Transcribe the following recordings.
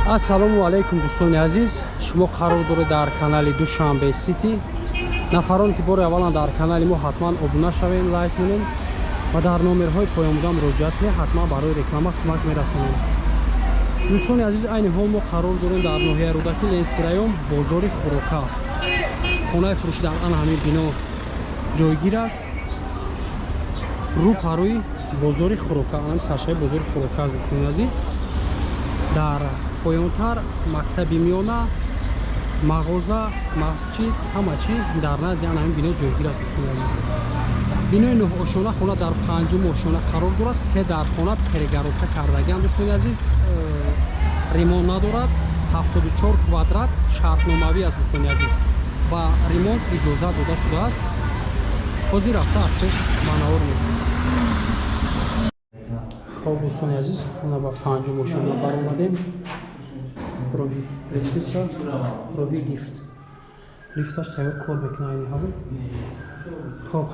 Ассалому алайкум дӯстони азиз, шумо қарор доред дар канали Душанбе Сити. Нафароне ки бори аввалан дар канали мо ҳатман обуна шавед, лайк кунед ва дар номерҳои поёнбуда муроҷиат кунед, ҳатман барои реклама кӯмак мерасонем. Дӯстони азиз, айни ҳол мо қарор дорем дар ноҳияи Рӯдакӣ, Ленинский район, бозори Хӯрока. Хонаи фурӯшӣ дар ана ҳамин бино ҷойгир аст. Рӯ парӯи бозори Хӯрока, анам саршави бозори Хӯрока аст, дӯстони азиз. Дар поёнтар мактаби миёна, мағоза, масҷид, ҳама чиз дар назди ана ҳамин бино ҷойгир аст, дӯстони азиз. Бинои нӯҳошона, хона дар панҷум ошона қарор дорад. Се дархона перегородка кардагиам, дӯстони азиз, ремонт надорад. 74 квадрат шартномавӣ аст, дӯстони азиз, ва ремонт иҷозат дода шудааст. Ҳозир рафта аз пеш манавор мекунем. Хоб, дӯстони азиз, ана ба панҷум ошона баромадем. Роҳи лестница, роҳи лифт. Лифташ тайёр кор мекунад айни ҳол. Хоб,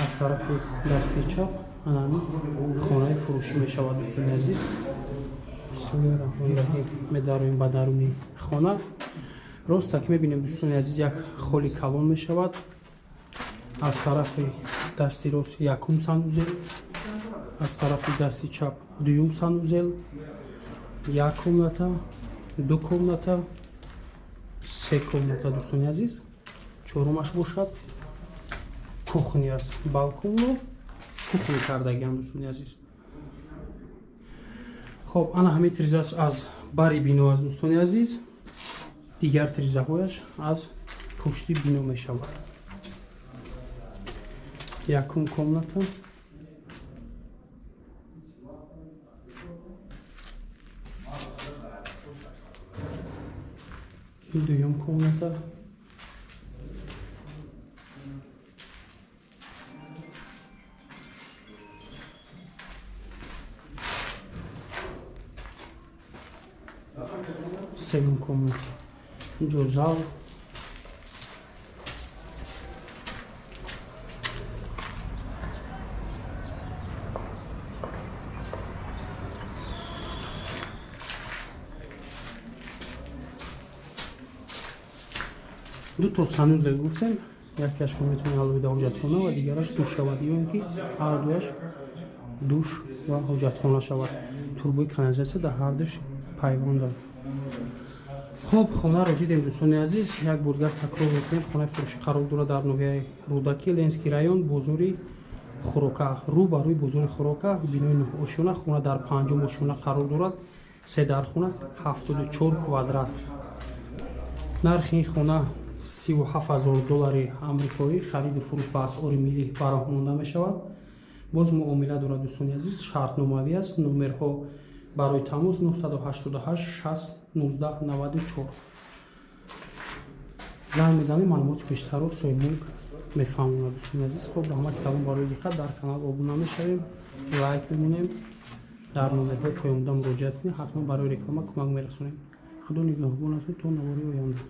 аз тарафи дасти чап ана ҳамин хонаи фурӯшӣ мешавад, дӯстони азиз. Бисмиллоҳи раҳмони раҳим. Медароем ба даруни хона. Роста ки мебинем, дӯстони азиз, як холи калон мешавад. Аз тарафи дасти рост якум санузел, аз тарафи дасти чап дуюм санузел, як комната, ду комната, се комната, дӯстони азиз. Чорумаш бошад кухня аст, балконро кухня кардагиам, дӯстони азиз. Хоб, ана ҳамин тирезааш аз бари бино аст, дӯстони азиз. Дигар тирезаҳояш аз пушти бино мешавад. Якум комната, дуюм комната, сеюм комната, инҷо зал, ду то санузел гуфтем, якеашро метавонед алоҳида ҳоҷатхона ва дигараш душ шавад, ё ин ки ҳардуяш душ ва ҳоҷатхона шавад. Турбои канализатсия дар ҳардуш пайванданд. Хоб, хонаро дидем, дӯстони азиз. Як бор дигар такрор мекунем, хонаи фурӯшӣ қарор дорад дар ноҳияи Рӯдакӣ, Ленинский район, бозори Хӯрока, рӯ ба рӯи бозори Хӯрока, бинои нӯҳошона, хона дар панҷум ошона қарор дорад. Се дархона, 74 квадрат. Нархи ин хона 37 000 доллари амрикоӣ, хариду фурӯш ба асъори миллӣ бароҳ монда мешавад. Боз муомила дорад, дӯстони азиз, шартномавӣ аст. Номерҳо барои тамос 988 60 19 94. Занг мезанем, маълумоти бештарро соҳибмулк мефаҳмонад, дӯстони азиз. Хоб, раҳмати калон барои диққат. Дар канал обуна мешавем, лайк мемонем, дар номерҳои поёнбуда муроҷиат кунед, ҳатман барои реклама кӯмак мерасонем. Худо нигаҳбонатон то навори оянда.